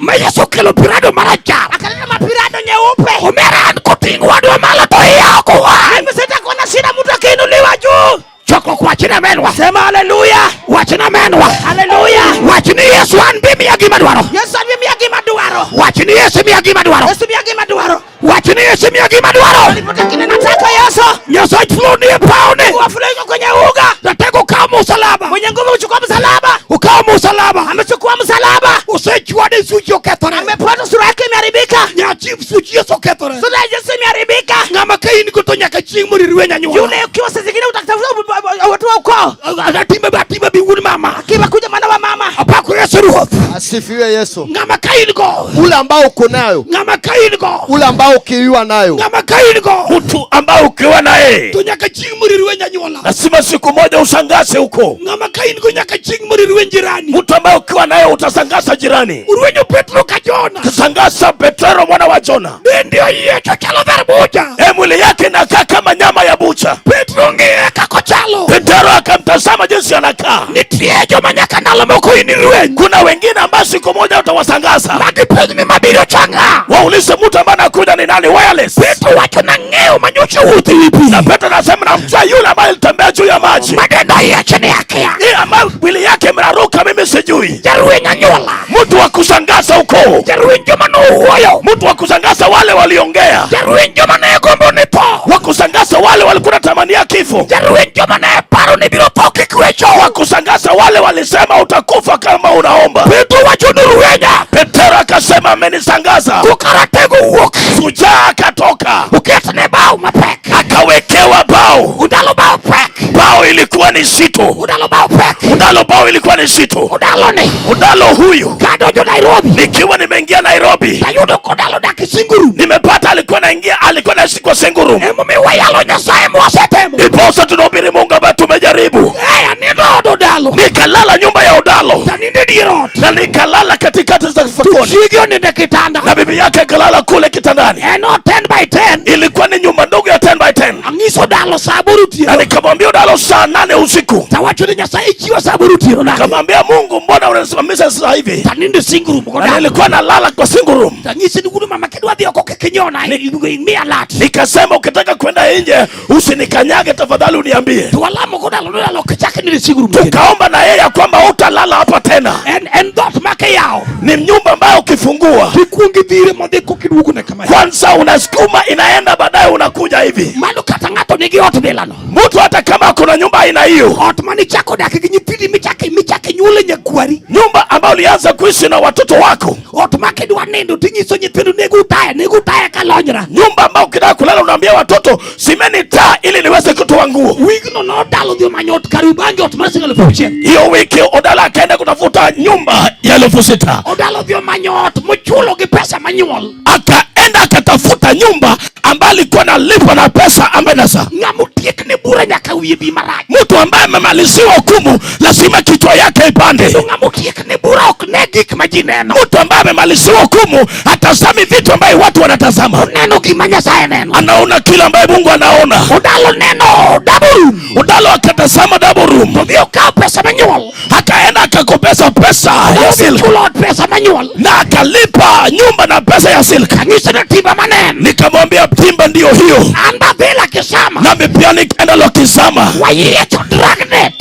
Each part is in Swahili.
Ma Yesu okelo pirado marachar. Akaleta mapirado nyeupe. Omera an koting' wadwa malo to iya ok owang'. Mimi sitakuwa na shida mtu akiinuliwa juu. Chokruok wachne menwa. Sema haleluya. Wachne menwa. Haleluya. Wach ni Yesu an be miya gima dwaro. Yesu an miya gima dwaro. Wach ni Yesu miya gima dwaro. Yesu miya gima dwaro. Wach ni Yesu miya gima dwaro. Nilipata kile nataka Yesu. Nyasaye Flo nie pawni. Wafula yuko kwenye uga. Ratego okaw musalaba. Mwenye nguvu kuchukua msalaba. Okaw musalaba. Amechukua msalaba. Osechwade suchi okethore. Amepata sura yake imeharibika. Nyachi suchi Yesu okethore. Sura ya Yesu imeharibika. Ng'ama ka in go to nyaka chieng' morirwe nyanyuola. Yule ukiwa saa zingine utatafuta watu wa ukoo. Atime atime bi wuod mama. Akiwa kuja mwana wa mama. Apako Yesu ruoth. Asifiwe Yesu. Ng'ama ka in go. Ule ambao uko nayo, Ng'ama ka in go. ule ambao ukiwa nayo, Ng'ama ka in go. Mtu ambao ukiwa naye To nyaka chieng' morirwe nyanyuola. Lazima siku moja ushangaze huko. Ng'ama ka in go nyaka chieng' morirwe jirani. Mtu ambaye ukiwa naye utasangaza jirani. Urwenyo Petro ka Jona. Kusangaza Petero mwana wa Jona. Dende oyiecho chalo dher bucha. E, mwili yake inakaa kama nyama ya bucha. Petro ng'iye kaka ochalo. Petero akamtazama jinsi anakaa. Nitie joma nyaka ndalo moko in irweny. Kuna wengine ambao siku moja utawasangaza. Magipenj ni mabiro chang'a. Waulize mtu ambaye anakuja ni nani wireless. Petro wacho nang'eyo manyocha wuotho ewi pi. Na Petro anasema namjua yule ambaye alitembea juu ya maji. Madenda yiecho ni akia. Yeye ambaye mwili yake mraruka mimi sijui. Jarweny anyuola. Mtu wa kusangaza huko. Jarweny joma nowuoyo. Mtu wa kusangaza wale waliongea. Jarweny joma ne gombo ni tho. Wa kusangaza wale walikuwa natamania kifo. Jarweny joma ne paro ni biro tho kikwecho. Wa kusangaza wale walisema utakufa kama unaomba. Petro wacho ni rwenya. Petero akasema amenisangaza. Kukaratego wuok. Shujaa akatoka. Uketne bao mapek. Akawekewa bao. Udalo bao pek. Bao ilikuwa ni zito. Udalo bao pek. Udalo bao ilikuwa ni zito. Udalo ni. Udalo huyu Kadonjo Nairobi. Nikiwa nimeingia Nairobi. Tayudo kodalo dak e single room. Nimepata alikuwa naingia, alikuwa naishi kwa single room. Emomiyo wayalo Nyasaye mwasetemo. Ndiposa tunahubiri Mungu ambaye tumejaribu. Eh, anindo od Odalo. Nikalala nyumba ya Odalo. Tanindo e dier ot. Na nikalala katikati za sokoni. Chiege onindo e kitanda. Na bibi yake akalala kule kitandani. En ot 10 by 10. Ilikuwa ni nyumba ndogo ya 10 by 10. Ang'iso Odalo saa aboro Na otieno. nikamwambia Odalo saa 8 usiku. Tawacho ni Nyasaye chiwa saa aboro otieno nade. Nikamwambia Mungu, mbona unasimamisha sasa hivi? Tanindo e single room Na kodalo. nilikuwa nalala kwa single room. Tang'ise ni wuod mama kidwa dhi oko kik inyona imiya lat. Nikasema ukitaka kwenda nje usinikanyage tafadhali uniambie. To walamo kodalo nodalo ok chak nindo e single room kendo. Tukaomba na yeye ya kwamba utalala hapa tena. En dhoot ma kiyawo. Ni nyumba ambayo ukifungua Tikuongo idhire modhi kokiduogo ne kama. Kwanza unasukuma inaenda, baadaye unakuja hivi. Mano kata ng'ato nigi ot bilano. Mtu hata kama kuna nyumba aina hiyo, Ot manichako dak gi nyithindi michako michako nyuole nyakwari. Nyumba ambayo ulianza kuishi na watoto wako, Ot ma kidwa nindo tinyiso nyithindo nego utaya nego utaya kalonyra. Nyumba ambayo ukitaka kulala unaambia watoto simeni taa ili niweze kutoa nguo. Wigno nodalo dhi omanyo ot Kariobangi ot mar siling 6,000. Hiyo wiki Odalo akaenda kutafuta nyumba ya 6,000. Odalo dhi omanyo ot mochulo gi pesa manyuol. Akaenda akatafuta nyumba ambayo alikuwa analipa na pesa ambaye nasa. Ng'ama otiek ne bura nyaka wiye bi marach. Mtu ambaye amemaliziwa hukumu lazima kichwa yake ipande. Kendo ng'ama otiek ne bura ok ne gik ma ji neno. Mtu ambaye amemaliziwa hukumu hatazami vitu ambaye watu wanatazama. Oneno gima Nyasaye neno. Anaona kile ambaye Mungu anaona. Odalo neno double room. Odalo akatazama double room. To dhi okawo pesa manyuol. Akaenda akakopesa pesa ya silk. Chulo ot pesa manyuol. Na akalipa nyumba na pesa ya silk. Ang'ise ni timba maneno. Nikamwambia timba ndio hiyo. An be adhi Lakisama. Nami pia nikaenda Lokisama. Wayiecho dragnet.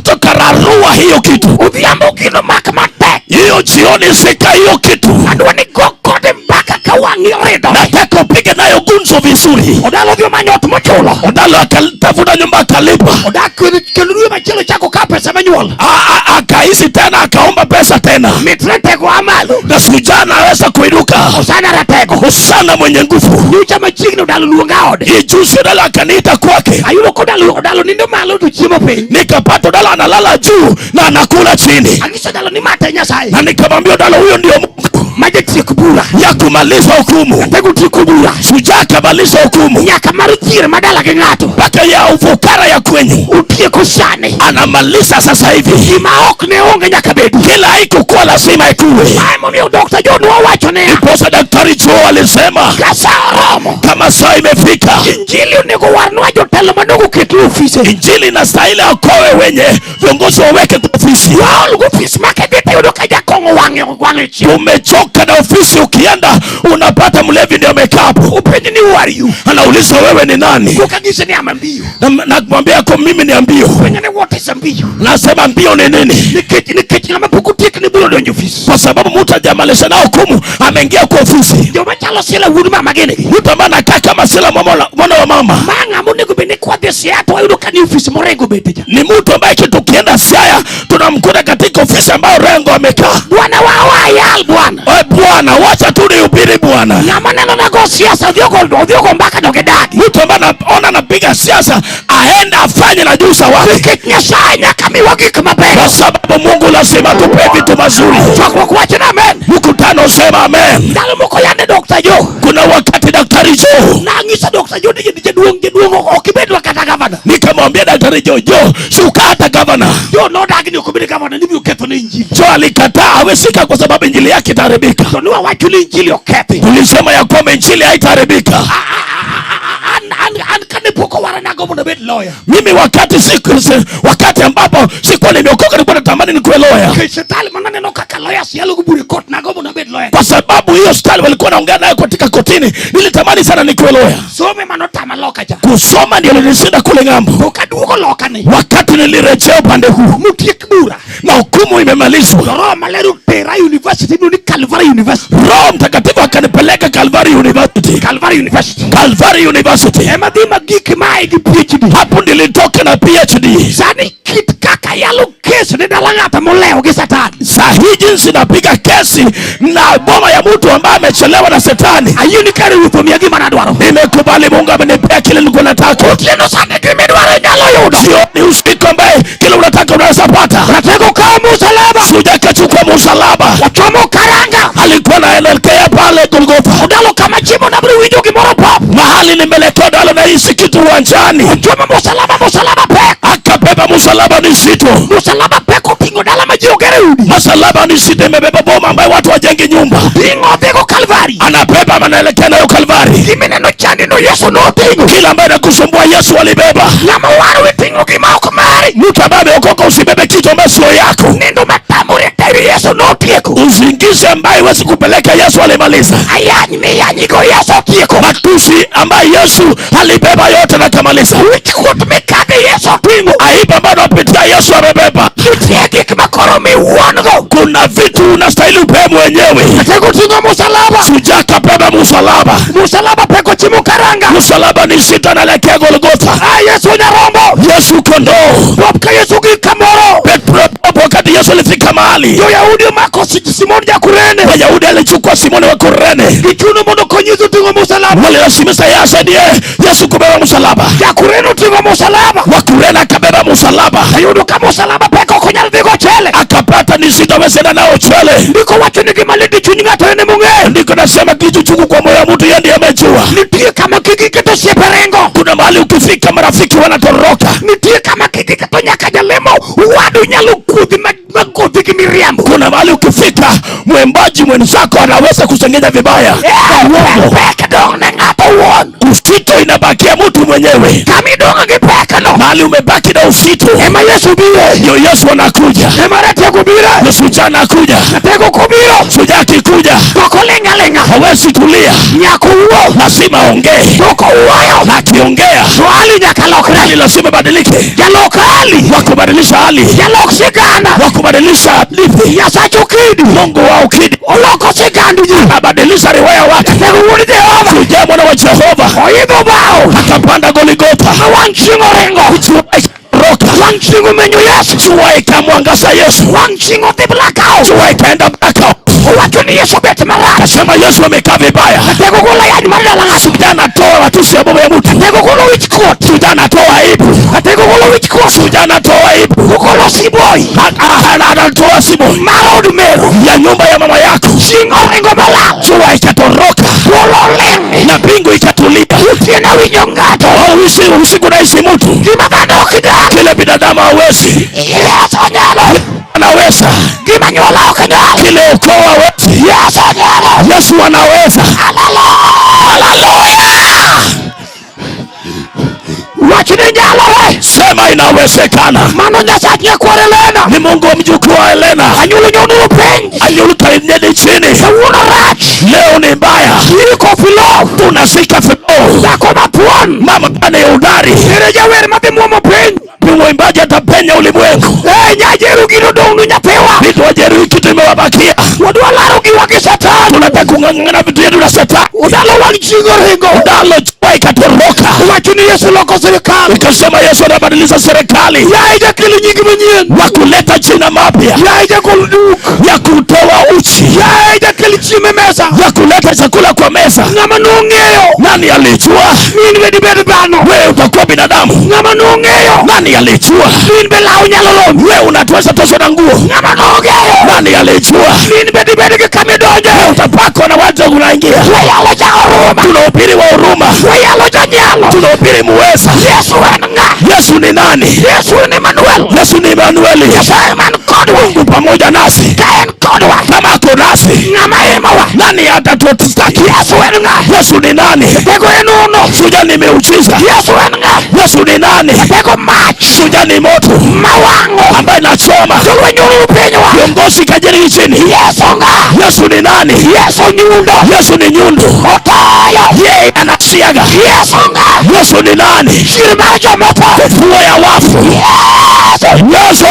Tukararua hiyo kitu. Odhiambo gino mak matek. Hiyo jioni sika hiyo kitu. Adwa ni go kode mpaka ka wang'i oridore. Nataka upige nayo gumzo vizuri. Odalo dhi omanyo ot mochulo. Odalo akatafuta nyumba akalipa. Odak kendo dwe machielo chako kawo pesa manyuol. Akahisi tena akaomba pesa tena. Mit ratego a malo. Na shujaa anaweza kuinuka. Hosana ratego. Hosana mwenye nguvu. Nyocha machiegni Odalo luonga ode. Hii juzi Odalo akaniita kwake. Ayudo kodalo Odalo nindo malo to chiemo piny. Nikapata Odalo analala juu na anakula chini. Ang'iso Odalo ni mate Nyasaye. Na nikamwambia Odalo huyo ndio Mungu. Ma jatiek bura. Ya kumaliza hukumu. Ratego tieko bura. Shujaa akamaliza hukumu. Nyaka mar dhier madala gi ng'ato. Mpaka ya ufukara ya kwenyu. Utieko sani. Anamaliza sasa hivi. Gima ok ne onge nyaka bedi. Kila haikukuwa lazima ikuwe. Mae momiyo Dr. John wawacho niya. Ndiposa Daktari Joe alisema Ka sa oromo. Kama saa imefika. Injili onego warnwa jotelo Jotelo madongo oket e ofise. Injili inastahili aokoe wenye viongozi waweke kwa ofisi. Waol gi ofis ma kidhi tiyudo ka jakong'o wang'e wang'e chiwo. Umechoka na ofisi, ukienda unapata mlevi ndio amekaa hapo. Openji ni who are you? Anauliza wewe ni nani? Koka nyise ni ama mbio. Na kumwambia ko mimi ni mbio. Penja ni what is mbio? Nasema mbio ni nini? Nikech ng'ama pok otiek ne biro donjo ofis. Kwa sababu mtu hajamaliza na hukumu ameingia kwa ofisi. Joma chalo Sila wuod mama gini gi. Mtu ambaye anakaa kama Sila mwana wa mama Ma ng'ama onego bed ni kwadhi Siaya to wayudo ka ni ofis morengo bete cha. ni mtu ambaye tukienda Siaya tunamkuta katika ofisi ambayo Rengo amekaa. Bwana wa wayal bwana. We bwana, wacha tu nihubiri bwana. Ng'ama neno na go siasa odhi ogo mbaka to gidagi. Mtu ambaye anaona anapiga siasa aende afanye na juu wake, Nikech Nyasaye nyaka miwa gik mabeyo. kwa sababu Mungu lazima tupe vitu mazuri. Chokruok wacho ni amen. Mkutano sema amen. Ndalo moko yande Dr. Joe. Kuna wakati Daktari Joe, Nang'iso Dr. Joe ni jaduong' jaduong' ok ibedwa kata gavana. Nikamwambia Daktari Joe, Joe shuka hata gavana. Joe nodagi ni ok obed gavana ni biro ketho ne injili. Joe alikataa, hawezi kaa kwa sababu injili yake itaharibika. To ne wawacho ni injili ok kethi. Tulisema ya kwamba injili haitaharibika. An kane pok owara nago mondo abed lawyer. Mimi wakati ambapo sikuwa nimeokoka nilikuwa natamani nikuwe lawyer, Nikech style mananeno kaka lawyers yalo go bura e court nago mondo abed lawyer. Kwa sababu hiyo style walikuwa naongea nayo katika kotini, nilitamani sana nikuwe lawyer. Some manotama loka cha. Kusoma ndio linishinda kule ng'ambo. To kaduogo loka ni. Wakati nilirejea upande huu Motiek bura. Na hukumu imemalizwa, To Roho Maler otera university miluongo ni Calvary University. Roho Mtakatifu akanipeleka Calvary University. Calvary University. Calvary University, Ema dhi magik mae gi PhD. Hapo nilitoka na PhD. Sani kit kaka yalo kes ne dala ng'ato molewo gi Satan. Saa hii jinsi napiga kesi na boma ya mtu ambaye amechelewa na Shetani, Ayie ni kare ruoth omiya gima nadwaro. Nimekubali Mungu amenipea kile nilikuwa nataka. Otieno sani gimidwaro inyalo yudo. Jioni usiku ambaye kile unataka unaweza pata. Ratego kawo musalaba. Shujaa kachukua msalaba, Ochomo karanga. Alikuwa naelekea pale Golgotha, Odalo kama chiemo nabiro winjo gimoro pop. Mahali nimelekea dalo nahisi kitu uwanjani. Ochomo musalaba musalaba pek. Akabeba msalaba ni zito, Musalaba pek oting'o dala ma ji ogere udi. Msalaba ni zito, imebeba boma ambayo watu wajenge nyumba. Ting'o dhigo Kalvari. Anabeba, anaelekea nayo Kalvari. Gimineno chandi no Yesu noting'o. Kila ambaye nakusumbua Yesu alibeba. Ng'ama owaro iting'o gima ok mari. Mtu ambaye ameokoka usibebe kitu ambacho sio yako. Nindo matamore teri Yesu notieko. Usingizi ambaye huwezi kupeleka Yesu alimaliza. Ayany miyanyigo Yesu otieko. Matusi ambaye Yesu alibeba yote na kamaliza. Wichkuot mikadhe Yesu oting'o. Aibu ambayo unapitia Yesu amebeba. Nitie gik makoro miwuon-go. Kuna vitu unastahili upewe mwenyewe. Ratego ting'o musalaba. Shujaa kabeba msalaba. Musalaba pek ochimo karanga. Msalaba ni sita naelekea Golgotha. Ah, Yesu nyarombo. Yesu kondoo. Pop ka Yesu gi kamoro. Petro wakati Yesu alifika mahali, Jo-Yahudi omako Simon ja-Kurene. Wayahudi alichukua Simoni wa Kurene, Gichuno mondo okony Yesu ting'o musalaba. Walilazimisha yeye asaidie Yesu kubeba msalaba. Ja-Kurene oting'o musalaba. Wa Kurene akabeba msalaba, Ayudo ka musalaba pek ok onyal dhigo chele. Akapata ni sitaweza enda nao chele. Ndiko wacho ni gima lit e chuny ng'ato en emong'eyo. Ndiko nasema kitu chungu kwa moyo wa mtu, yeye ndiye amejua. Nitie kama kigike to osiepe ringo. Kuna mahali ukifika marafiki wanatoroka. Nitie kama kigike to nyaka jalemo wadu nyalo kuodhi magodhi gi miriambo. Kuna mahali ukifika mwimbaji mwenzako anaweza kusengenya vibaya. Eh, Uongo. pek dong' ne ng'ato wuon. Uzito inabakia mtu mwenyewe. Kama idong' gi pek no. Mahali umebaki na uzito. Ema Yesu bire. Ndio Yesu anakuja. Ema ratego bire. Yesu jana anakuja. Ratego kobiro. Shujaa akikuja. Tok oling' aling'a. Hawezi tulia. Nyaka owuo. Lazima aongee. Tok owuoyo. Na akiongea To hali nyaka lokre. Hali lazima ibadilike. Jalok hali. Wa kubadilisha hali. Jalok sigana. Wa kubadilisha hadithi. Nyasach Okidi. Mungu wa Okidi. Oloko sigand ji. Abadilisha riwaya watu. Ratego wuod Jehova. Shujaa mwana wa Jehova. Oidho bao. Akapanda Golgotha. Ma wang' chieng' oringo. Jua ikatoroka. Wang' chieng' omenyo Yesu. Jua ikamwangaza Yesu. Wang' chieng' odhi blackout. Jua ikaenda blackout. Owacho ni Yesu bet marach. Akasema Yesu amekaa vibaya. Ratego golo ayany mar dala ng'ato. Shujaa anatoa matusi ya boma ya mtu. Ratego golo wich kuot. Shujaa anatoa aibu. Ratego golo wich kuot. Shujaa anatoa aibu. Ogolo siboi. Anatoa siboi. Mar od meru. Ya nyumba ya mama yako. Chieng' oringo molal. Jua ikatoroka. Polo oling'. Na mbingu ikatulia. Otieno winjo ng'ato. Oh, usiku naishi mtu. Gima dhano ok nyal. Kile binadamu hawezi. Yesu nyalo. Anaweza. Gima nyuola ok nyal. Kile ukoo hawezi. Yesu nyalo. Yesu anaweza. Haleluya. Haleluya. Wach Inawezekana. Mano Nyasach nyakwar Elena. Ni Mungu wa mjukuu wa Elena. Anyulo nyono piny. Anyulu kainyeni chini. Kawuono rach. Leo ni mbaya. Iko filo. Tunashika filo. Dhako mathuon. Mama ni udari. Ere jawer madhi muomo piny. Ni mwimbaji atapenya ulimwengu. Eh, nyajeru gino dong'nu nyathiwa. Vitu wajeruhi kitu imewabakia. Wadwa laro giwa gi Satan. Tunataka kung'ang'ana vitu yetu na Shetani. Udalo wang' chieng' oringo. Udalo jua ikatoroka. Wacho ni Yesu loko sirikal. Ikasema Yesu anabadilisha serikali. Yaye jakel nying manyien. Wa kuleta jina mapya. Yaye jagol duk. Ya kutoa uchi. Yaye jakel chiemo e mesa. Ya kuleta chakula kwa meza. Ng'ama nong'eyo. Nani alijua? Ni in be dibed dhano. Wewe utakuwa binadamu. Ng'ama nong'eyo. Nani alijua? Ni in be law nyalo lomi. Wewe unatuweza toshwa na nguo. Ng'ama nong'eyo. Nani alijua? Ni in be dibed gi kama idonje. Wewe utapakwa na watu unaingia. Wayalo ja huruma. Tunahubiri wa huruma. Wayalo janyalo. Tunahubiri muweza. Yesu en ng'a? Yesu ni nani? Yesu en Emmanuel. Yesu ni Emanueli. Nyasaye man kodwa. Mungu pamoja nasi. Ka en kodwa. Kama ako nasi, Ng'ama himowa. nani atatutaki? Yesu en ng'a? Yesu ni nani? Tego en uno. Shujaa ni miujiza. Yesu en ng'a? Yesu ni nani? Tego mach. Shujaa ni moto Mawang'o. ambaye inachoma. Jolweny oru pinywa. Viongozi kajeni chini. Yesu ng'a? Yesu ni nani? Yesu nyundo. Yesu ni nyundo. Otoyo. Yeye anasiaga. Yesu ng'a? Yesu ni nani? Chier mar jomotho. Fufuo ya wafu. Yesu. Yesu.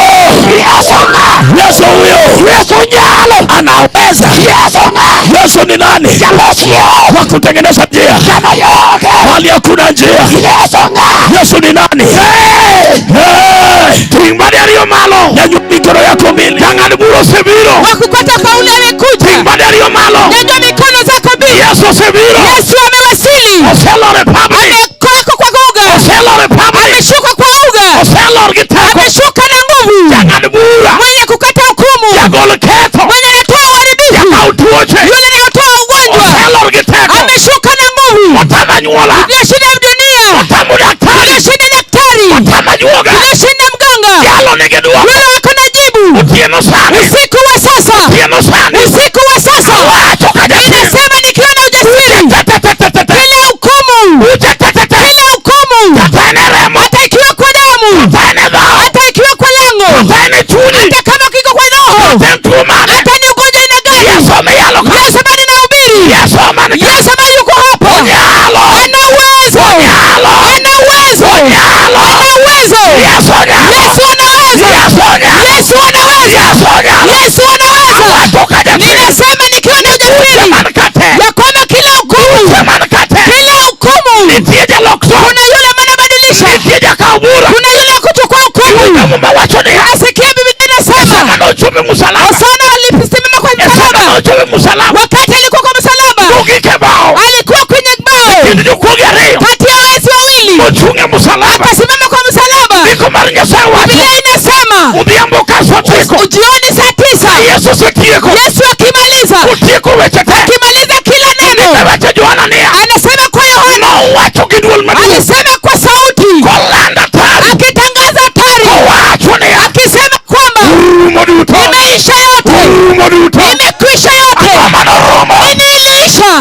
Yesu ng'a? Yesu huyo Yesu nyalo. anaweza. Yesu ng'a? Yesu ni nani? Jalos yo. Wa kutengeneza njia Kama yoke. mahali hakuna njia. Yesu ng'a? Yesu ni nani? Hey! Hey! Ting' bade ariyo malo. Nyanyua mikono yako mbili. Jang'ad bura osebiro. Wa kukata kauli Ting' amekuja. bade ariyo malo. Nyanyua mikono zako mbili. Yesu osebiro. Yesu amewasili. Oselor e pabni. Amekuwako kwa uga. Oselor e pabni. Ameshuka kwa uga. Oselor gi teko. Ameshuka na nguvu. Jang'ad bura. Mwenye kukata hukumu. Jagol ketho. Mwenye anatoa uharibifu. Jakaw tuoche. Yule anayetoa ugonjwa. Oselor gi teko. Ameshuka na nguvu. Otamo anyuola. Iliyoshinda dunia. Otamo daktari. Iliyoshinda daktari. Otamo ajuoga. Iliyoshinda mganga. Jalo nigi duoko. Yule wako na jibu. Otieno sani. Usiku wa sasa. Otieno sani. Usiku wa sasa. Awacho ka jachien. Ninasema nikiwa na ujasiri. Te-te-te-te-te. Kila hukumu. Ute-te-te-te. Kila hukumu. Kata en e remo. Hata ikiwa kwa damu. Kata en e dhoho. Hata ikiwa kwa lango. Kata en e chunyi. Hata kama kiko kwa roho. Kata en tuo mane. Hata ni ugonjwa aina gani. Yesu miyalo ka. Yesu ambaye ninahubiri. Yesu man ka. Yesu ambaye yuko hapa. Onyalo. Ana uwezo. Onyalo. Ana uwezo. Onyalo. Ana uwezo. Yesu onyalo. Yesu anaweza. Yesu onyalo. Yesu anaweza. Yesu onyalo. Yesu anaweza. Awacho ka jachien. Ninasema nikiwa na ujasiri Man ka te. ya kwamba kila hukumu, Man ka te. kila hukumu, Nitie jalok tho. kuna yule ambaye anabadilisha, Nitie jakaw bura. kuna yule wa kuchukua hukumu. Muma wacho niya. Asikia Biblia inasema Sama nochung' e musalaba. Hosana alisimama kwa Sama msalaba. nochung' e musalaba. Wakati alikuwa kwa msalaba, Mogik e bao. alikuwa kwenye bao Kind jokuoge ariyo. kati ya wezi wawili, Mochung' e musalaba. akasimama kwa msalaba. Ndiko mar Nyasaye wacho. Biblia inasema Odhiambo ka sa ochiko. jioni saa 9 Yesu osetieko. Yesu akimaliza, Otieko weche te. akimaliza kila neno, Weche Johana niya. anasema kwa Yohana, Nowacho gi duol maduong'. alisema kwa sauti Kolando atari. akitangaza hatari, Kowacho niya. akisema kwamba Rumo duto. imeisha yote, Rumo duto. imekwisha yote. Ang'o manorumo? Nini iliisha?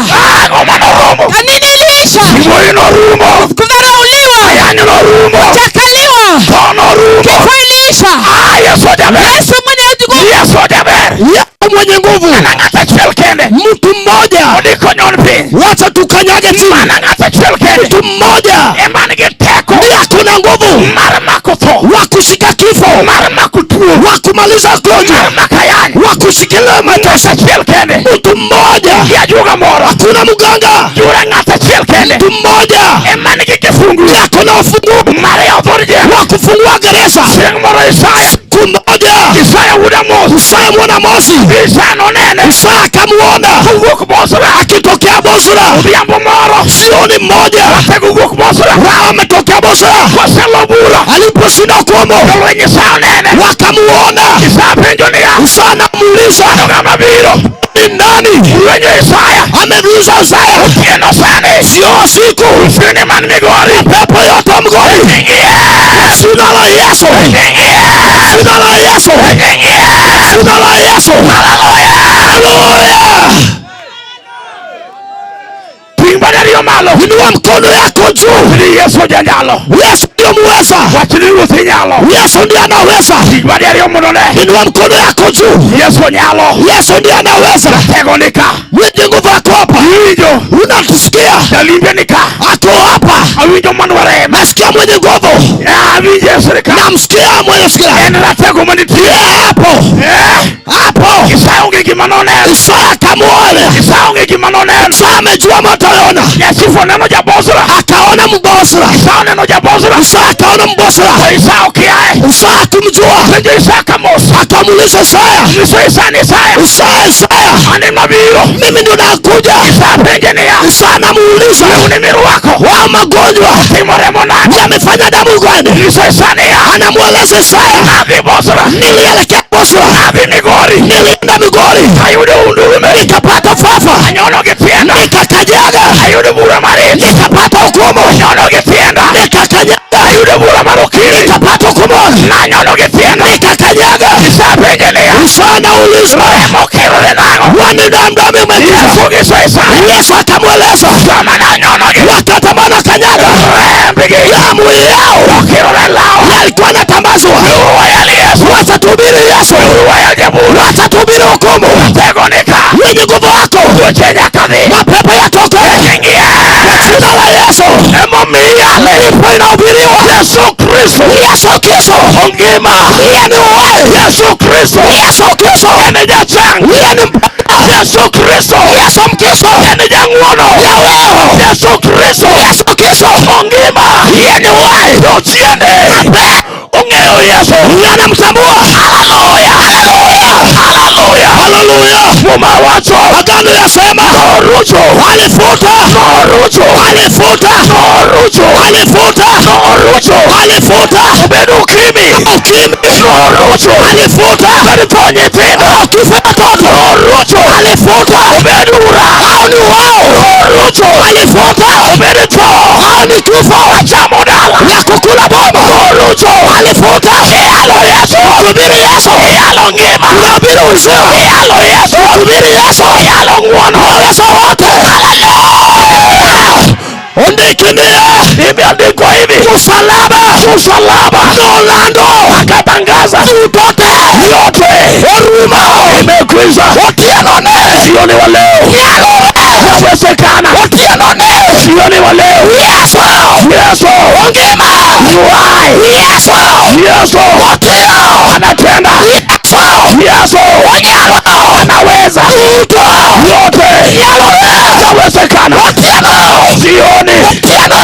Ang'o manorumo? Nini iliisha? Wuoyi norumo. Kudharauliwa, Ayany norumo. kuchakaliwa, Tho norumo. kifo iliisha. Ah, Yesu jaber. Yesu mwenye nguvu, Yesu jaber. Yesu mwenye nguvu, Mana ng'at achiel kende. mtu mmoja, Ondiko nyon piny. wacha tukanyage chini. Mana ng'at achiel kende. Mtu mmoja Ema nigi teko ndiye akona nguvu mar mako tho. wa kushika kifo, Mar mako tuo. wa kumaliza gonjwa, Mar mako ayany. wa kushikilia mateso. Ng'at achiel kende. Mtu mmoja, Gi ajuoga moro. hakuna mganga. Jura ng'at achiel kende. Mtu mmoja Ema nigi kifungu ndiye akona ufunguo mar yawo dhood jela. wa kufungua gereza. Chieng' moro Isaya. Siku moja Isaya wuod Amos. Isaya mwana Amosi, Isaya nonene. Isaya akamuona Kowuok Bosra. akitokea Bosra Odhiambo moro. jioni mmoja, Watego wuok Bosra. wao wametokea Bosra, Koselo bura. aliposhinda hukumu Jolweny Isaya onene. wakamuona. Isaya penjo niya. Isaya anamuuliza Ng'ama biro? ni nani? Lwenyo Isaya. Ameuliza Isaya, Otieno sani. sio siku Usini man Migori. pepo yote mgori, Ingie. jina la Yesu, Ingie. jina la Yesu, Ingie. jina la Yesu. Haleluya! Ting' bade ariyo malo. Inua mkono yako juu. Ni Yesu janyalo. Yesu ndio ndio muweza. Wachni Ruoth inyalo. Yesu ndiye anaweza. Ting' badi ariyo mondo ne. Inua mkono yako juu. Yesu nyalo. Yesu ndiye anaweza. Tego ni ka. Mwenye nguvu ako hapa. Iwinjo. Unatusikia? Jalimbe ni ka. Ako hapa. Awinjo manware. Nasikia mwenye nguvu. Awinjo Yesu ni ka. Namsikia mwenye sikia. En ratego manitie. Yeye hapo. Hapo. Isaya onge gima noneno. Isaya akamuona. Isaya onge gima noneno. Isaya amejua moto yona. Nyasifo neno ja-Bozra. Akaona Mbosra. Isaya oneno ja-Bozra. Isaya akaona Mbosra. To Isaya okiaye. Isaya kumjua. Penjo Isaya ka mos. Akamuuliza Isaya. Nyiso Isaya ni Isaya. Isaya, Isaya, An ema biro. mimi ndio nakuja. Isaya penje niya. Isaya anamuuliza Lewni mirwako. wao magonjwa Timore monade. yamefanya damu gani? Nyiso Isaya niya. Anamweleza Isaya, Nadhi Bozra. nilielekea Bosra, Nadhi Migori. nilienda Migori, Ayudo undume. nikapata fafa, Anyono gi tienda. nikakanyaga, Ayudo bura marit. nikapata hukumu, Anyono gi tienda. nikakanyaga, Ayudo bura mar okili. nikapata hukumu, Nanyono gi tienda. nikakanyaga. Isaya penje niya. Isaya anauliza, Remo kirore nang'o? wani damu damu imejaa? Yesu nyiso Isaya. Yesu akamweleza, Sama nanyono gi wakati Bwana kanyaga rembgi. damu yao Okirore law. yalikuwa yanatambazwa. Wayal Yesu. Watatuhubiri Yesu, Wayal jabura. watatuhubiri hukumu. Tego ni ka. Wenye nguvu wako, Tuoche nyaka dhi. mapepo yatoke Ingie. kwa jina la Yesu. Emomiyo iyale. Ndipo inahubiriwa Yesu Kristo. Yesu Kristo Ongima. yeye ni uhai. Yesu Kristo. Yesu Kristo En jachang. yeye ni mpenda. Yesu Kristo. Yesu Mkristo En jang'wono. Yahweh. Yesu Kristo. Yesu Kristo Ongima. yeye ni uhai. Jochiende. Ong'eyo Yesu. Anamtambua. Haleluya. Haleluya. Haleluya. Haleluya. Muma wacho. Agano yasema Norucho. alifuta, Norucho. alifuta, Norucho. alifuta, Norucho. alifuta Obedo ukimi. ukimwi, Norucho. alifuta Obed tho nyithindo. kifo ya watoto, Norucho. alifuta Obed ura. hao ni wao, Norucho. alifuta Obed tho. hao ni kifo Achamo dala. ya kukula boma, Norucho. alifuta Iyalo Yesu. Hubiri Yesu, Iyalo ngima. hubiri uzima, Iyalo Yesu. hubiri Yesu, Iyalo ng'wono. Yesu wote. Haleluya. Ondikinia Imeandikwa hivi. msalaba, Msalaba. nolando Akatangaza dutote yote orumo imekwisha. otienone Jioni wa leo nyalore yawezekana. otienone Jioni wa leo Yesu Yesu ongima yuai. Yesu Yesu otio anatenda. Yesu Yesu onyalo anaweza duto yote nyalore yawezekana. otieno Jioni otieno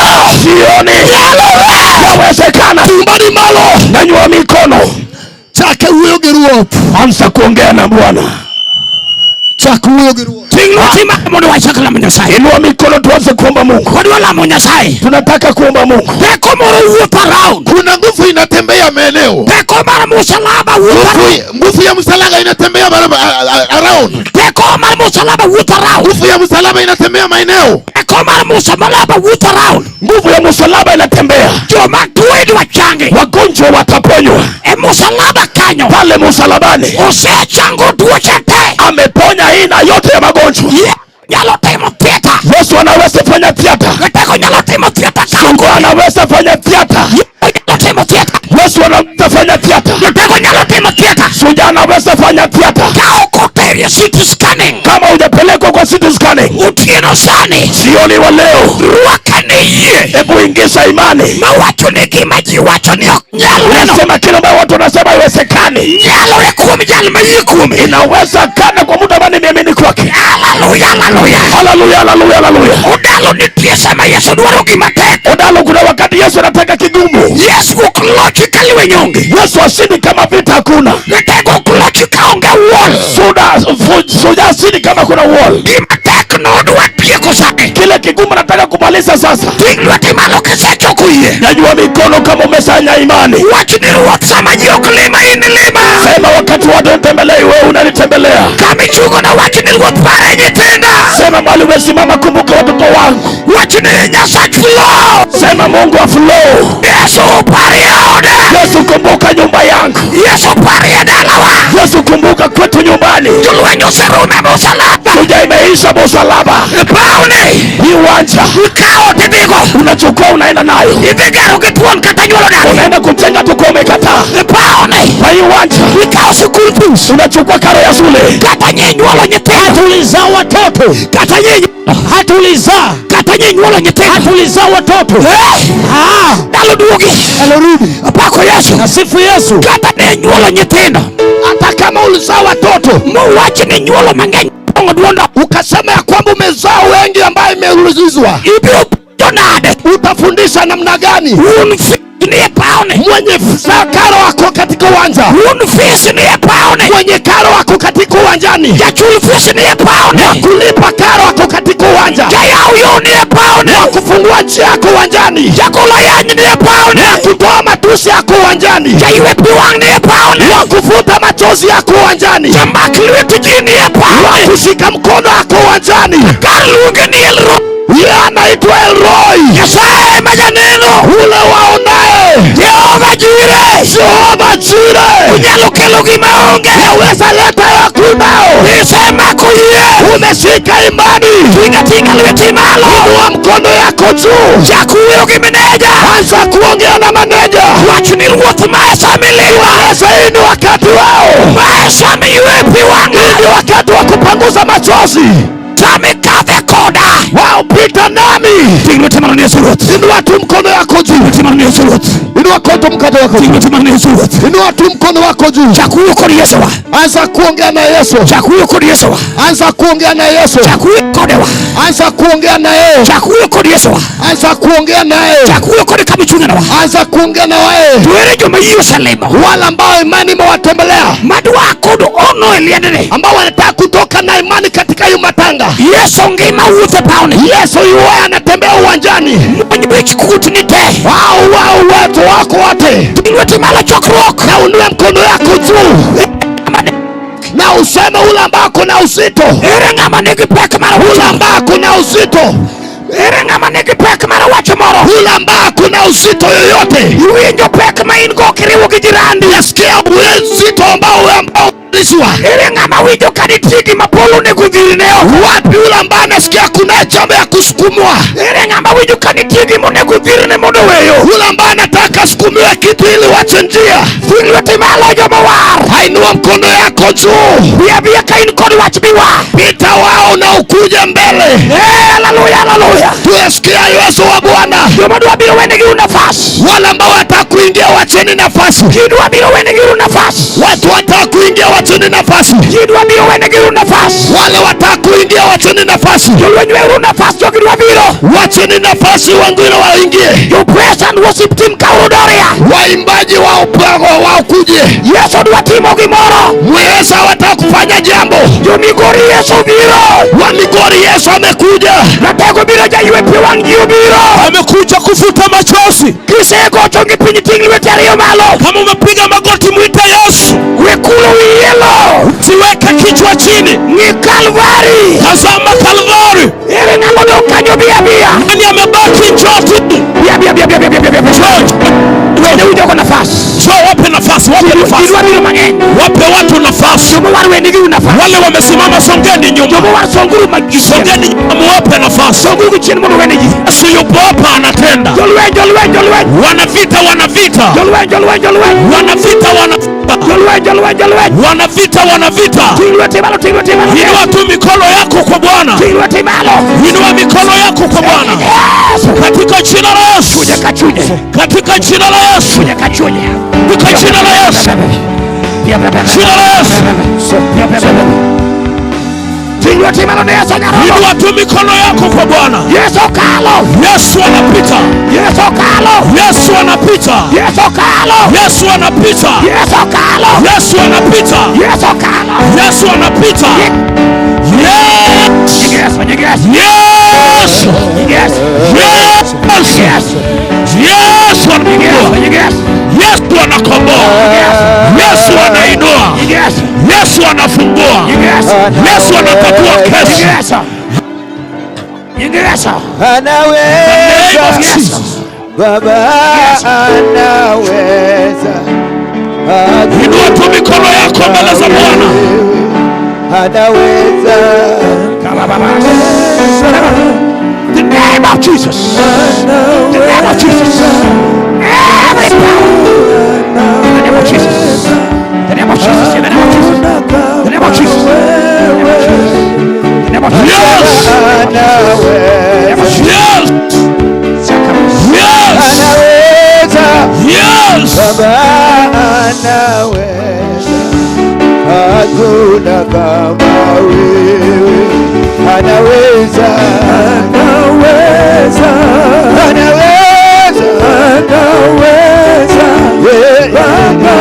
jioni nyalore yawezekana. tumbani malo Nyanyua mikono, Chak wuoyo gi Ruoth. anza kuongea na Bwana. Chak wuoyo gi Ruoth. Ting' lweti malo mondo wachak lamo Nyasaye. Inua mikono tuanze kuomba Mungu. Wadwa lamo Nyasaye. Tunataka kuomba Mungu. Teko moro wuotho around. Kuna nguvu inatembea maeneo. Teko mar musalaba wuotho around. Nguvu ya msalaba inatembea around. Teko mar musalaba wuotho around. Nguvu ya msalaba inatembea maeneo. Teko mar musalaba wuotho around. Nguvu ya msalaba inatembea. Joma tuo idwa changi. Wagonjwa wataponywa E musalaba kanyo. pale msalabani. Osechango tuoche te. Ameponya aina yote ya magonjwa. Ye nyalo timo theatre. Yesu anaweza fanya theater. Teko nyalo timo theatre. Mungu anaweza fanya theater. Nyalo timo theatre. Yesu anaweza fanya theater. Teko nyalo timo theatre. Shujaa anaweza fanya theater. Ka ok oteri e CT scanning. Kama hujapelekwa kwa CT scanning, Otieno sani. jioni wa leo, Rwaka ne yie. hebu ingiza imani. Mawacho ni gima ji wacho ni ok nyalre no. Unasema kile ambayo watu wanasema haiwezekani, Nyalore kuom jal mayie kuome. inawezekana kwa mtu ambaye nimeamini kwake. Haleluya, haleluya. Haleluya, haleluya, haleluya. Odalo nitie sama Yesu dwaro gima tek. Odalo, kuna wakati Yesu anataka kigumu. Yesu ok lochi ka lweny onge. Yesu ashindi kama vita hakuna. Teko ok lochi ka onge wall. Shujaa ashindi kama kuna wall. Gima tek no odwa tieko sani. Kile kigumu nataka kumaliza sasa. Ting' lweti malo kisechoko yie. Nyanyua mikono kama umesanya imani. Wach ni Ruoth sama ji ok lima in ilima. Sema wakati watu wanitembelei, wewe unanitembelea. Kama ichungo na wach ni Ruoth pare nyithinda. Sema mahali umesimama, kumbuka watoto wangu. Wach ni Nyasach Flow. Sema Mungu wa Flow. Yesu parie oda. Yesu kumbuka nyumba yangu. Yesu parie dalawa. Yesu kumbuka kwetu nyumbani. Jolweny oserumo e musalaba. Shujaa Ngoja imeisha msalaba. Paone Hii uwanja ikawo tidhigo unachukua unaenda nayo. Idhi gero gi thuon kata nyuolo nade. Unaenda kujenga tu kwa umekataa. Paone Kwa hii uwanja ikawo sikul fees unachukua karo ya shule. Kata nyinyuolo nyithindo. Hatulizaa watoto. Kata nyinyi Hatulizaa. Kata nyinyuolo nyithindo. Hatulizaa watoto. Eh! Ah, Ndalo duogi. Alorudi. Apako Yesu. nasifu Yesu. Kata ne nyuolo nyithindo. Hata kama ulizaa watoto Mowach ni nyuolo mang'eny pong'o duondo. ukasema ya kwamba umezaa wengi ambaye imeulizwa, Ibiro puonjo nade? utafundisha namna gani? Wuon fees nie paone. Mwenye karo ako katika uwanja, Wuon fees nie paone. mwenye karo ako katika uwanjani, Jachul fees nie paone. kulipa karo ako katika uwanja, Jayaw yo nie paone. kufungua njia yako uwanjani, Jagol ayany nie paone. kutoa matusi yako uwanjani, Jaywe pi wang' nie paone. kufuta machozi yako uwanjani, Jamak lwet ji nie paone. kushika mkono wako uwanjani. Kar luonge ni Elroy. Yeye anaitwa Elroy, Nyasaye ma janeno. ule waonaye. Jehova Jire. Jehova Jire Unyalo kelo gima onge. yaweza leta yakunao. Isemako yie. Umeshika imani, Tinga tinga lweti malo. inua mkono yako juu, Chak wuoyo gi meneja. anza kuongea na maneja. Wach ni ruoth ma e sama ilima. Sasa hii ni wakati wao, Ma e sama iywe pi wang'a. hii ni wakati wa kupanguza machozi. Sama ikadhe koda. Wao pita nami. Ting lweti malo ni Yesu Ruoth. Inua tu mkono yako juu, Lweti malo ni Yesu Ruoth. Inua koto mkono wako Ting juu. lweti malo ni Yesu Ruoth. Inua tu mkono wako juu. Chak wuoyo kod Yesu wa. Anza kuongea na Yesu. Chak wuoyo kod Yesu wa. Anza kuongea na Yesu. Chak wuoyo kode wa. Anza kuongea na yeye. Chak wuoyo kod Yesu wa. Anza kuongea na yeye. Chak wuoyo kode kama ichung'e wa. Anza kuongea na yeye. To ere joma yie oselimo. Wale ambao imani imewatembelea, Madwa kod ono e liendni. ambao wanataka kutoka na imani katika hiyo matanga. Yesu ngima wuotho e pawni. Yesu yuwaye anatembea uwanjani. Muony wich kuot ni te. Wao wao watu wako wote, Ting lweti malo chokruok. na unue mkono yako juu na useme ule ambao kuna uzito, Ere ng'ama nigi pek mar ule wacho. ambao kuna uzito, Ere ng'ama nigi pek mar wacho moro. ule ambao kuna uzito yoyote. Iwinjo pek ma in go kiriwo gi jirandi. Nasikia uzito ambao ambao ulizwa. Ere ng'ama winjo ka nitie gima polo onego dhirne oko. Wapi ule ambaye anasikia kuna jambo ya kusukumwa? Ere ng'ama winjo ka nitie gima onego dhirne mondo oweyo. Ule ambaye anataka asukumiwe kitu ili wache njia. Ting lweti malo joma war. Ainua mkono yako juu, Bi abiya ka in kod wach miwa. pita wao na ukuje mbele. Eh, haleluya, haleluya. Tuyasikia Yesu wa Bwana. Joma dwa biro wenegi nafas. Wale ambao wataka kuingia wacheni nafasi. Ji dwa biro wenegi nafas. Watu wataka kuingia wacheni nafasi. Ji dwa biro wenegi nafas. Wale wataka kuingia wacheni nafasi. Jolweny weuru nafas jogi dwa biro. Wacheni nafasi wengine waingie. Jo praise and worship team kauru doria. Waimbaji wa upango wao kuje. Yesu dwa timo gimoro. Yesu wataka kufanya jambo. Jo Migori Yesu biro. Wa Migori Yesu amekuja. Ratego biro jaywe pi wang' ji obiro. Amekuja kufuta machozi. Kisegocho gi piny ting' lweti ariyo malo. Kama umepiga magoti mwite Yesu. Wekulo wielo. Siweke kichwa chini. Ng'i Kalvari. Tazama Kalvari. Ere ng'ama odong' kanyo bi abiya. Nani amebaki? Njoo tu. Bi abiya, bi abiya, bi abiya, bi abiya. Njoo. Wene ujogo nafas. Njoo, wape nafasi, wape Ji nafasi. dwa biro mang'eny. Wape watu nafasi. Joma war wenegi nafas. Wale wamesimama, songeni nyuma. Joma war songuru machien. Songeni nyuma, muwape nafasi. Songuru chien mondo wene ji. Yesu yupo hapa anatenda. Jolweny, jolweny, jolweny. Wanavita, wanavita. Jolweny, jolweny, jolweny. Wanavita, wanavita. Jolweny, jolweny, jolweny. Wanavita, wanavita. Ting' lweti malo, ting' lweti malo. Inua tu mikono yako kwa Bwana. Ting' lweti malo. Inua mikono yako kwa Bwana. Yesu. Katika jina la Yesu. Chunye ka chunye. Katika jina la Yesu. Chunye ka chunye. Katika jina la Yesu. Jina la Yesu. Ting' lweti malo ne Yesu nyarobo. Inua tu mikono yako kwa Bwana. Yesu kalo. Yesu anapita. Yesu kalo. Yesu anapita. Yesu kalo. Yesu anapita. Yesu kalo. Yesu anapita. Yesu kalo. Yesu anapita. Yes. Yesu, Yesu, Yesu. Yesu. Yesu. Yesu. Yesu anakomboa. Yesu. Yesu anakomboa. Yesu anainua. Yesu. Yesu anafungua. Yesu. Yesu anatatua kesi. Yesu. Yesu. Name of Anaweza, Jesus. Baba anaweza, Inua tu mikono yako mbele za Bwana. anaweza. The name of Jesus. The name of Jesus. Every power. In the name of Jesus. The name of Jesus. In the name of Jesus. The name of Jesus. The name of Jesus. Yes. Yes. Yes. Yes. Baba anaweza, hakuna kama wewe. Anaweza, anaweza, anaweza, anaweza. Baba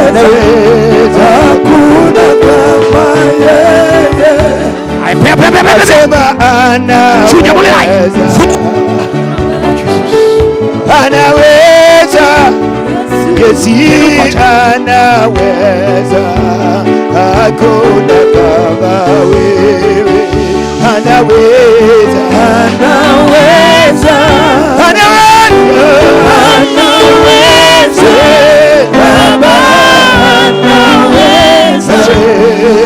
anaweza, hakuna kama yeye. Nasema anaweza, anaweza, Yesu anaweza, hakuna kama wewe. Anaweza, anaweza, anaweza, anaweza, Baba anaweza,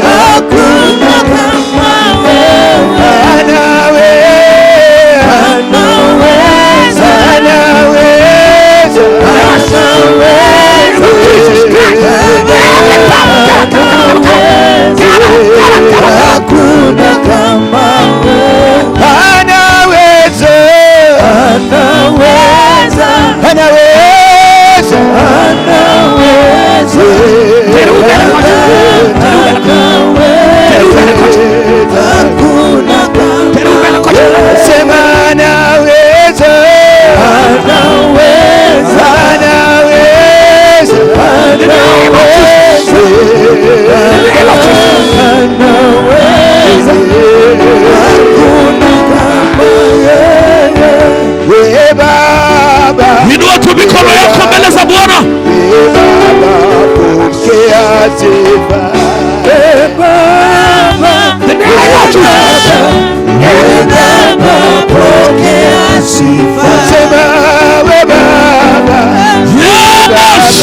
hakuna kama wewe. Anaweza, anaweza, anaweza, anaweza, hakuna kama wewe. Anaweza, anaweza, anaweza, anaweza, hakuna kama wewe. Sema anaweza, anaweza, anaweza, anaweza, hakuna kama yeye. We Baba, Inua tu mikono yako mbele za Bwana. we Baba, pokea sifa. We Baba, The name of Jesus. we Baba, pokea sifa. Sema we Baba, Yes.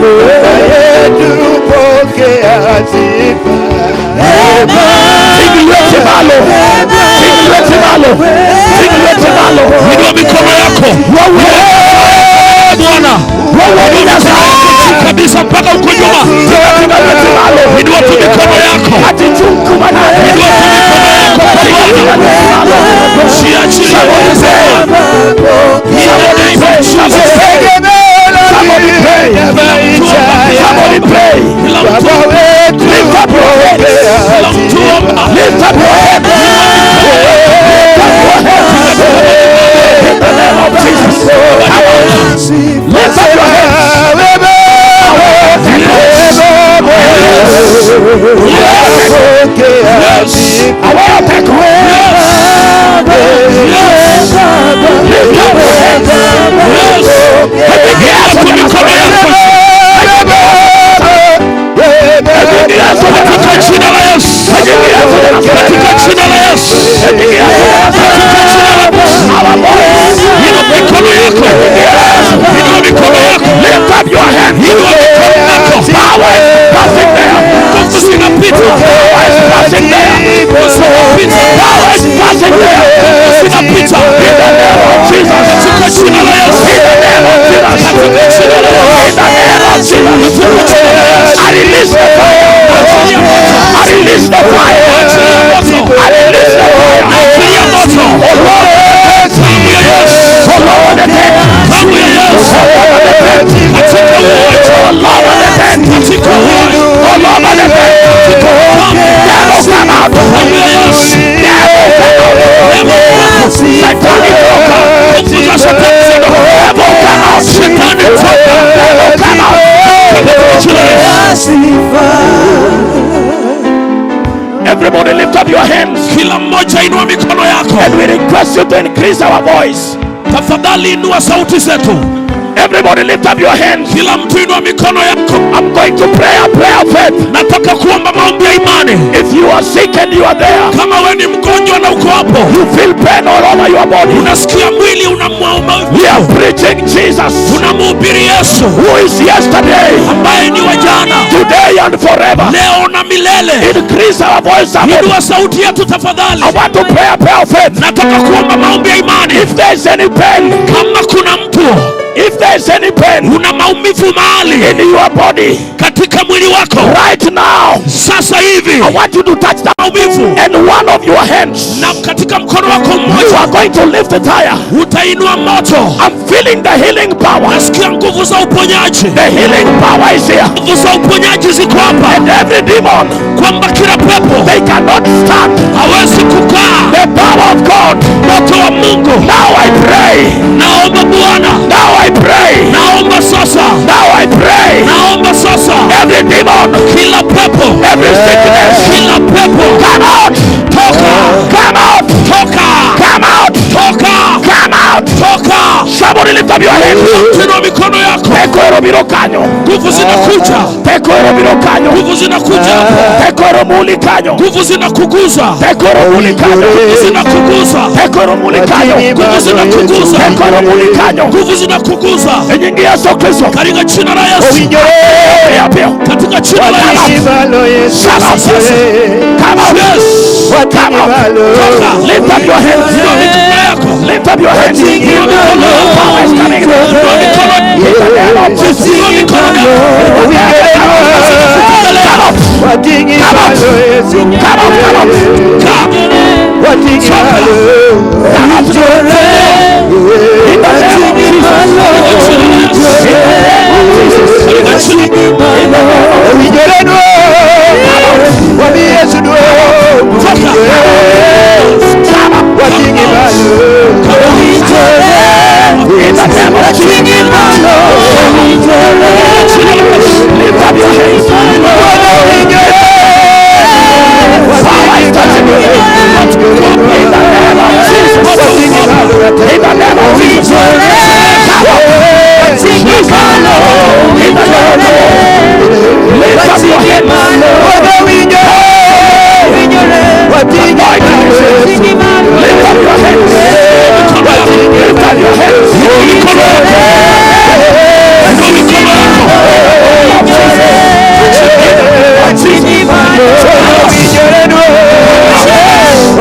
Baba yetu, pokea sifa. Inua mikono yako. Bwana. Inua mikono yako juu kabisa mpaka huko nyuma. Inua tu mikono yako. Inua tu mikono yako kwa Bwana. Jiachilie. In the name of Jesus. Somebody pray. Kila mtu Baba wetu, Lift up your hands. kila mtu omba. Lift up your hands. Lift up your hands. In the name of Jesus. Come on. Lift up your hands. We Baba, pokea sifa. Yes. Lift up your hands. Yes. Inua tu mikono yako. Katika jina la Yesu. Katika jina la Yesu. Katika jina la Yesu. Inua mikono yako. Inua mikono yako. Lift up your hands. Inua mikono yako. Power is passing there. Nguvu zinapita. Power is passing there. Nguvu zinapita. Power is passing there. Nguvu zinapita. In the name of Jesus. Katika jina la Yesu. In the name of Jesus. Katika jina la Yesu. In the name of Jesus. Katika jina la Yesu. I release the fire. Achilia moto. I release the fire. Achilia moto. I release the fire. Achilia moto. Oh Lord, Damu ya Yesu. oh Lord, the tent. Damu ya Yesu. Oh Lord, the tent. Katika uwanja. Oh Lord, the tent. Katika uwanja. Oh Lord, the tent. Katika damu. Devil, come out. Damu ya Yesu. Devil, come out. Neema yako. Shetani toka. Nguvu za shetani ziondoke. Devil, come out. Shetani toka. Devil, come out. Katika jina la Yesu. Everybody lift up your hands. Kila mmoja inua mikono yako. And we request you to increase our voice. Tafadhali inua sauti zetu. Everybody lift up your hands. Kila mtu inua mikono yako. I'm going to pray a prayer of faith. Nataka kuomba maombi ya imani. If you are sick and you are there, Kama we ni mgonjwa na uko hapo, you feel pain all over your body. unasikia mwili unamwauma, We are preaching Jesus, tunamhubiri Yesu who is yesterday, ambaye ni wa jana, today, and forever. leo na milele. Increase our voice, somebody. Inua sauti yetu tafadhali. I want to pray a prayer of faith. Nataka kuomba maombi ya imani. If there is any pain, Kama kuna mtu if there is any pain una maumivu mahali in your body katika mwili wako right now, sasa hivi, I want you to touch that maumivu and one of your hands. na katika mkono wako You mmoja are going to lift it higher. utainua moto. I'm feeling the healing power. Nasikia nguvu za uponyaji, The healing power is here. nguvu za uponyaji ziko hapa, And every demon, kwamba kila pepo they cannot stand hawezi kukaa. the power of God. Moto wa Mungu, Now I pray. naomba Bwana, Now I pray. naomba sasa, Now I pray. naomba sasa, Every demon, kila pepo, every sickness, kila pepo, come out. Toka, Come out. toka, Come out. toka, Come out. toka. Somebody lift up your hands. Inua mikono yako, Teko erobiro kanyo. nguvu zinakuja, Teko erobiro kanyo. nguvu zinakuja hapo, Teko eromuli kanyo. nguvu zinakuguza, Teko eromuli kanyo. nguvu zinakuguza, Teko eromuli kanyo. nguvu zinakuguza, Teko eromuli kanyo. nguvu zinakuguza E nying Yesu Kristo. katika jina la Yesu, Pia pia. katika jina la Yesu. Come out. Come out. Yes. Come out. Toka. Lift up your hands. Inua mikono yako, Lift up your hands. inua mikono yako, Power is coming. inua mikono, In the name of Jesus. inua mikono yako. Come out. Come out. Come out. Come out. Ka- Come out. In the name of Jesus. Katika jina la Yesu. In the name of Jesus. Katika jina In the name of Toka. Come out. In the name of Jesus. Lift up your hands. Power is touching you. In the name of Jesus. In the name of Jesus. Come out. In the name of Lift up your hands. Anointing is here. Lift up your hands. Lift up your hands. Inua mikono yako. Inua mikono yako.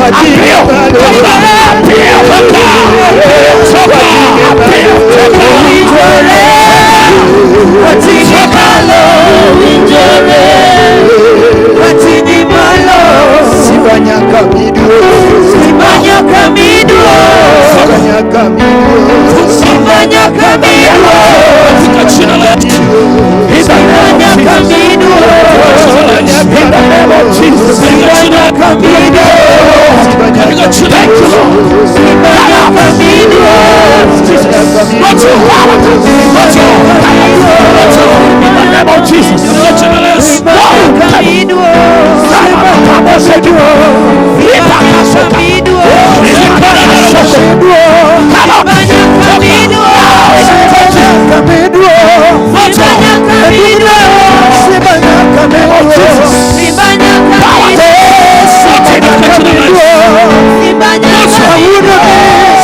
Appeal. Appeal. Toka. Appeal. Katika jina la Yesu. In the name of Jesus. In the name of Jesus. Katika jina katika jina la Yesu. Jesus. Moto. Moto. Moto. In the name of Jesus. Katika jina la Yesu. Katika jina la Yesu.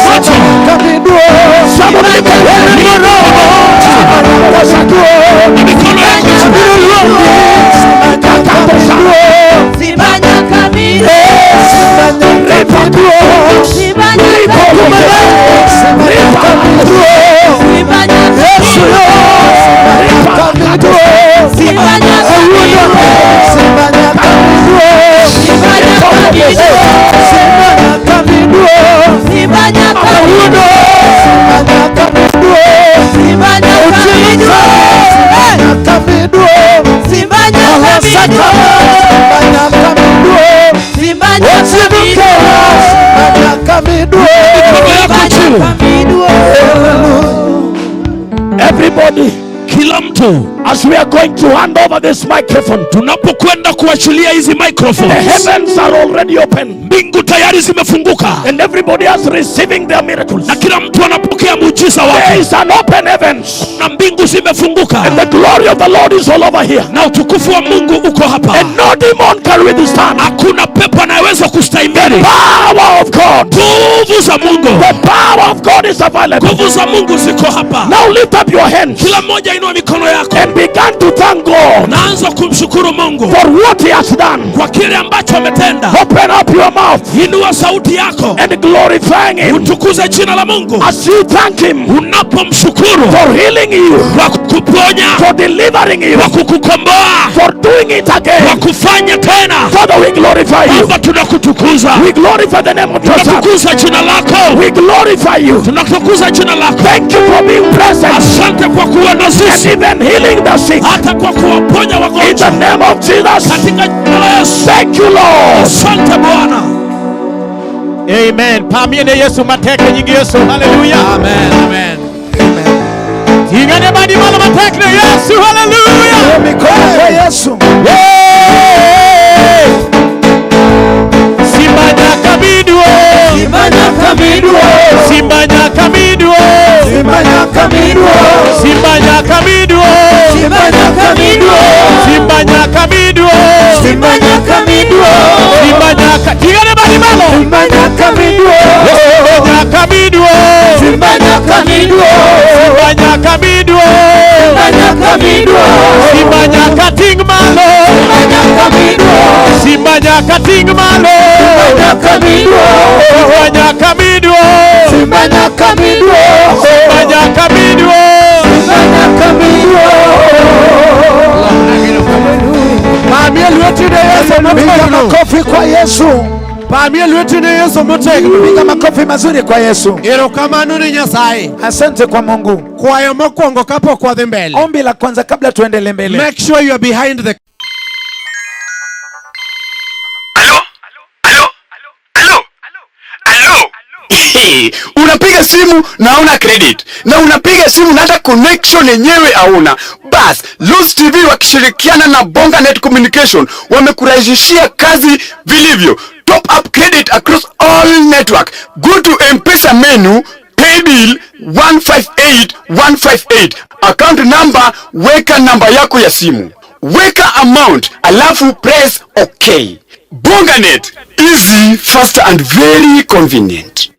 Moto. Na mikono yako juu. Mikono yako juu. Everybody, Kila mtu as we are going to hand over this microphone, tunapokwenda kuachilia hizi the microphones, heavens are already open mbingu tayari zimefunguka and everybody is receiving their miracles. na kila mtu anapokea muujiza There wake, is an open heavens na mbingu zimefunguka and the glory of the Lord is all over here. na utukufu wa Mungu uko hapa. And no demon can withstand. Hakuna pepo anayeweza kustahimili. Tutastahimili. Power of God. Nguvu za Mungu. The power of God is available. Nguvu za Mungu ziko hapa. Now lift up your hands Kila mmoja inua mikono yako and begin to thank God na anza kumshukuru Mungu for what He has done. kwa kile ambacho ametenda. Open up your mouth Inua sauti yako and glorifying Him utukuze jina la Mungu as you thank Him unapomshukuru for healing you, kwa kukuponya, for delivering you, kwa kukukomboa, for doing it kwa again. kufanya tena. Father, we glorify you. Baba, tunakutukuza, We glorify the name of Joseph. tunatukuza jina lako, We glorify you. tunatukuza jina lako. Thank you for being present Asante kwa kuwa na and sisi, even healing the sick. hata kwa kuwaponya In the wagonjwa, name of Jesus. katika jina la Yesu. Thank you, Lord. Asante Bwana. Amen. Pamie ne Yesu matek e nying Yesu. Hallelujah. Amen. Amen. Ting'ane badi malo matek ne Yesu. Hallelujah. Mikono kwa Yesu. Hey! Simba nyaka biduo. Simba nyaka miduo. Simba nyaka biduo. Simba nyaka miduo. Simba nyaka biduo. Simba nyaka miduo. Simba nyaka biduo. Simba nyaka miduo. Simba nyaka. Ting'ane badi malo. Simba nyaka miduo. Nyaka biduo. Simba nyaka miduo. Simba nyaka biduo. Simba nyaka miduo. Simba nyaka ting malo. Simba nyaka miduo. Simba nyaka ting malo. Simba nyaka miduo. Simba nyaka biduo. Simba nyaka miduo. Simba nyaka biduo. Simba nyaka miduo. Pamie lweti ne Yesu Piga motegno. makofi kwa Yesu. Pamie lweti ne Yesu motegno. Piga makofi mazuri kwa Yesu. Erokamano ne Nyasaye. Asante kwa Mungu. Kwayo mokwongo kapok wadhi mbele. Ombi la kwanza kabla tuendele mbele. Make sure you are behind the Alo? Alo? Alo? Alo? Hey, unapiga simu na hauna credit na unapiga simu na hata connection yenyewe hauna. Bas, Luz TV wakishirikiana na Bonga Net Communication wamekurahisishia kazi vilivyo. Top up credit across all network. Go to M-Pesa menu, pay bill 158158, account number, weka namba yako ya simu, weka amount, alafu press OK. Bonganet, easy, faster and very convenient.